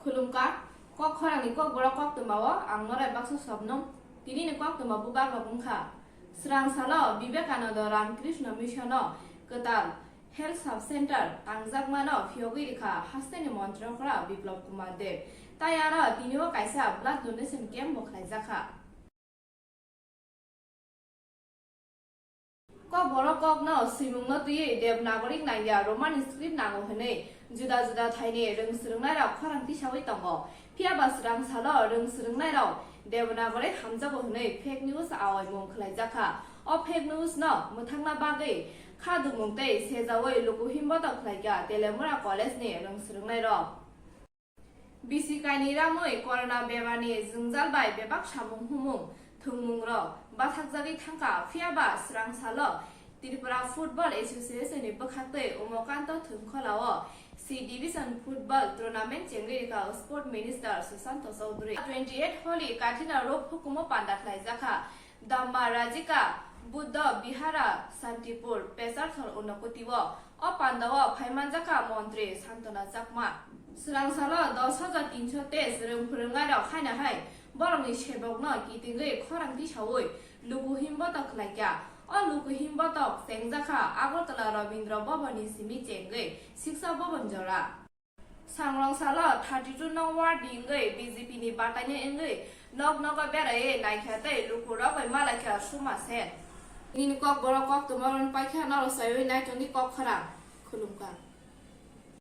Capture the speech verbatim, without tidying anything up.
Khulumkha, kok khorangni kokborok koktwmao ang norai baksa Sobnung. Tinini koktwma bubagrok wngkha: Swrang salo Vivekananda Ramakrishna Missiono kwtal Health Sub Center tangjakmano phiyogwi rikha hasteni Montri Okra Biplab Kumar Deb. Tai aro tinio kaisa blood donation camp bo khlaijakha. Kokborok kokno swimungno twiwi Devanagari nangya Roman script nango hwnwi juda juda thaini rwng swrwngnairok khorang tisawi tongo. Phiyaba swrang salo rwng swrwngnairok Devanagari hamjago hwnwi fake news aoimung khlaijakha. O fake news no mwthangna bagwi khadumung tei sejaui luku himbotok khlaikha Telemura College ni rwng swrwngnairok. Bisi kainwi ramwi corona bemarni jwngjal bai bebak samung humung thwngmungrok bathakjagwi thangkha, phiyaba swrang salo Tripura Football Association ni bwkhaktwi Umakanto Thwngkhwlao C Division Football Tournament chengwi rikha Sport Minister Sushanta Chowdhury. Twenty eight holi Kathina rok hukumo panda khlaijakha. Dhamma Rajika Buddha Vihara Santipur Pesarthal Unakoti o, o pandao phaimanjakha Montri Santana Chakma. Swrang salo dos hajar tinso test rwng phwrwngnairok haino hai borokni sebokno kitingwi khorang tisaui luku himbotok khlaikha. O luku himbotok chengjakha Agartala Rabindra Bhavan ni simi chengwi Shiksha Bhavan jora. Sangrong salo thirty two nong ward ni wngwi B J P ni bataini wngwi nok nogo beraiwi naikha tei lukurok bai malaikha Suma Sen. Nini kokborok koktwma rwng paikha norok saiwi naitokni kok khorang. Khulumkha.